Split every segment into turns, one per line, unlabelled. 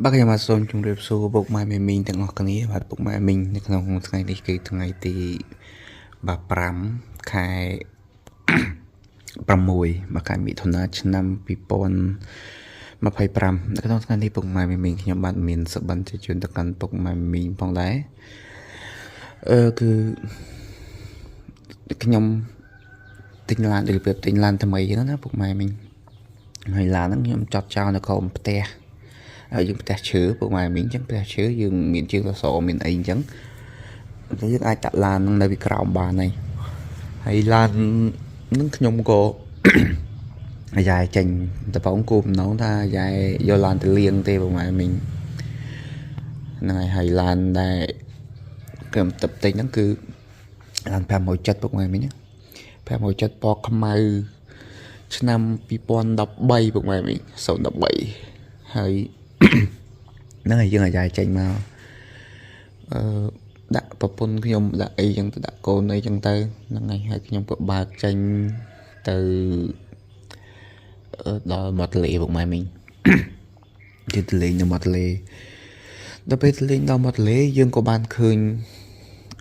បាទខ្ញុំបាទសូមជម្រាបសួរពុកម៉ែមីងទាំងអស់គ្នាបាទពុកម៉ែមីងនៅក្នុងថ្ងៃនេះគឺថ្ងៃទីបាទ5ខែ6បាទខែមិថុនាឆ្នាំ2025នៅក្នុងថ្ងៃនេះពុកម៉ែមីងខ្ញុំបាទមានសុបិនជាជូនទៅកាន់ពុកម៉ែមីងផងដែរគឺខ្ញុំទិញឡានដូចរបៀបទិញឡានថ្មីហ្នឹងណាពុកម៉ែមីងហើយឡានហ្នឹងខ្ញុំចតចោលនៅក្រោមផ្ទះហើយយើងផ្ទះឈើពុកម៉ែមីងអញ្ចឹងផ្ទះឈើយើងមានជើងសសរមានអីអញ្ចឹងតែយើងអាចដាក់ឡានហ្នឹងនៅពីក្រោមបានហើយហើយឡានហ្នឹងខ្ញុំក៏ យ៉ាយចេញដំបងគោបំណងថាយ៉ាយយកឡានទៅលាងទេពុកម៉ែមីងហ្នឹងហើយហើយឡានដែលខ្ញុំទឹកទិញហ្នឹងគឺឡាន570ពុកម៉ែមីង570ពណ៌ខ្មៅឆ្នាំ2013ពុកម៉ែមីង013ហើយហ្នឹងហើយយើងអាយ៉ាយចេញមកអឺដាក់ប្រពន្ធខ្ញុំដាក់អីចឹងទៅដាក់កូនអីចឹងទៅហ្នឹងហើយហើយខ្ញុំក៏បើកចេញទៅដល់មាត់ទន្លេពុកម៉ែមីងយើងទៅលេងនៅមាត់ទន្លេដល់ពេលទៅលេងដល់មាត់ទន្លេយើងក៏បានឃើញ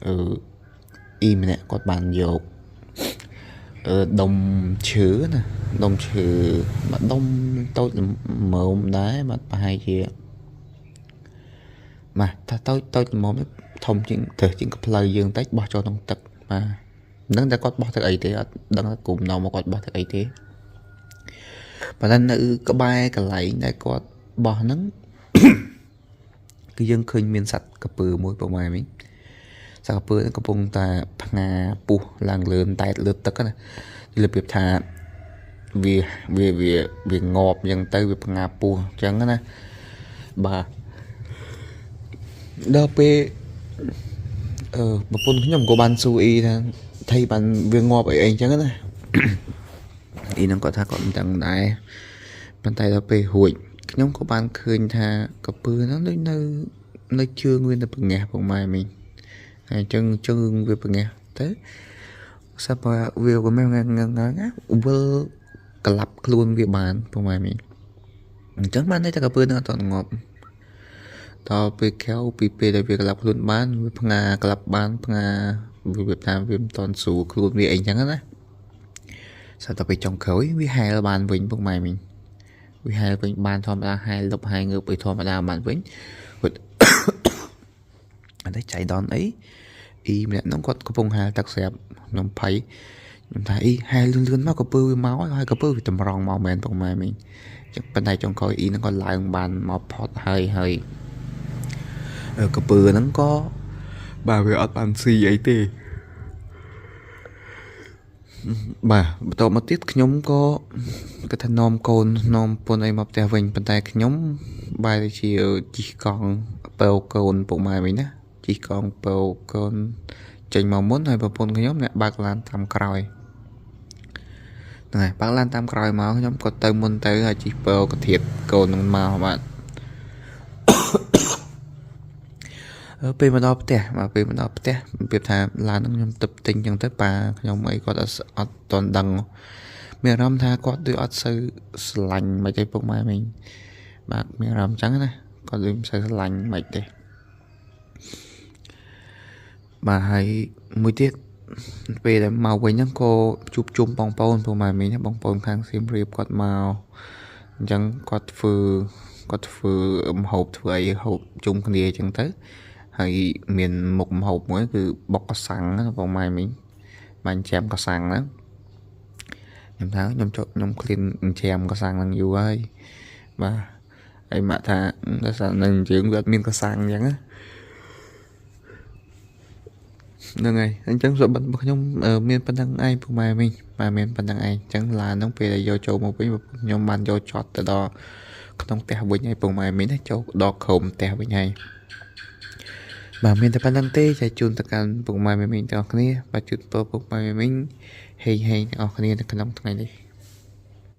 អឺអ៊ីម្នាក់គាត់បានយកដុំឈើណាដុំឈើមួយដុំតូចល្មមដែរបាទប្រហែលជាបាទថាតូចតូចល្មមធំជាងត្រឹសជាងផ្លូវយើងតិចបោះចូលក្នុងទឹកបាទមិនដឹងតែគាត់បោះទឹកអីទេអត់ដឹងថាគុំណមកគាត់បោះទឹកអីទេប៉ុន្តែនៅក្បែរកន្លែងដែលគាត់បោះហ្នឹងគឺយើងឃើញមានសត្វកពើមួយពុកម៉ែមីងសត្វកពើហ្នឹងកំពុងតែផ្ងាពោះឡើងលើតែលើទឹកណារបៀបថាវាវាវាវាងាប់អញ្ចឹងទៅវាផ្ងាពោះអញ្ចឹងណាបាទដល់ពេលប្រពន្ធខ្ញុំក៏បានសួរអ៊ីថាថៃបានវាងាប់អីអីអញ្ចឹងណាអ៊ីហ្នឹងគាត់ថាគាត់មិនដឹងដែរប៉ុន្តែដល់ពេលរួចខ្ញុំក៏បានឃើញថាកពើហ្នឹងដូចនៅជើងវានៅប្រងាស់ពុកម៉ែមីងហើយអញ្ចឹងជើងវាប្រងាស់ទៅសាប់វាក៏មិនងងងវិលក្លាប់ខ្លួនវាបានពុកម៉ែមីងអញ្ចឹងបានន័យថាកពើហ្នឹងអត់ទាន់ងាប់ដល់ពេលក្រៅពីពេលដែលវាក្លាប់ខ្លួនបានវាផ្ងាក្លាប់បានផ្ងាវាថាវាមិនទាន់ស្រួលខ្លួនវាអីចឹងណាស្រាប់តែពេលចុងក្រោយវាហែលបានវិញពុកម៉ែមីងវាហែលវិញបានធម្មតាហែលលុបហែលងើបអីធម្មតាបានវិញគាត់អត់ទេចៃដនអីអ៊ីម្នាក់ហ្នឹងគាត់កំពុងហែលទឹកស្រាប់ខ្ញុំភ័យខ្ញុំថាអ៊ីហែលលឿនលឿនមកកពើវាមកហើយកពើវាតម្រង់មកមែនពុកម៉ែមីងចឹងប៉ុន្តែចុងក្រោយអ៊ីហ្នឹងក៏ឡើងបានមកផុតហើយហើយកពើហ្នឹងក៏បាទវាអត់បានស៊ីអីទេបាទបន្តមកទៀតខ្ញុំក៏គាត់ថានាំកូននាំពុនអីមកផ្ទះវិញប៉ុន្តែខ្ញុំបែរជាជិះកង់ពៅកូនពុកម៉ែវិញណាជិះកង់ពៅកូនចេញមកមុនហើយប្រពន្ធខ្ញុំអ្នកបើកឡានតាមក្រោយហ្នឹងហើយបើកឡានតាមក្រោយមកខ្ញុំក៏ទៅមុនទៅហើយជិះពៅកធៀបកូននឹងមកបាទពេលមកដល់ផ្ទះបាទពេលមកដល់ផ្ទះប្រៀបថាឡានហ្នឹងខ្ញុំទឹកទិញចឹងទៅប៉ាខ្ញុំអីគាត់អត់ទាន់ដឹងមានអារម្មណ៍ថាគាត់ដូចអត់សូវស្រឡាញ់មិនទេពុកម៉ែមីងបាទមានអារម្មណ៍ចឹងណាគាត់ដូចមិនសូវស្រឡាញ់មិនទេបាទហើយមួយទៀតពេលដែលមកវិញហ្នឹងក៏ជួបជុំបងប្អូនពុកម៉ែមីងបងប្អូនខាងសៀមរាបគាត់មកអញ្ចឹងគាត់ធ្វើម្ហូបធ្វើអីហូបជុំគ្នាអញ្ចឹងទៅហើយមានមុខម្ហូបមួយគឺបុកកសាំងបងម៉ែមីងបាញ់ចាំកសាំងហ្នឹងខ្ញុំថាខ្ញុំចុះខ្ញុំឃ្លានចាំកសាំងហ្នឹងយូរហើយបាទហើយម៉ាក់ថាដោយសារនៅជើងវាអត់មានកសាំងអញ្ចឹងណាហ្នឹងហើយអញ្ចឹងសុបិនរបស់ខ្ញុំមានប៉ុណ្្នឹងឯងពុកម៉ែមីងបាទមានប៉ុណ្្នឹងឯងអញ្ចឹងឡានហ្នឹងពេលដែលយកចូលមកវិញខ្ញុំបានយកចតទៅដល់ក្នុងផ្ទះវិញហើយពុកម៉ែមីងចូលដល់ក្រោមផ្ទះវិញហើយបាទមានតែប៉ុណ្្នឹងទេចែកជូនទៅកាន់ពុកម៉ែមីងទាំងអស់គ្នាបាទជូនពរពុកម៉ែមីងហេងហេងទាំងអស់គ្នានៅក្នុងថ្ងៃនេះ។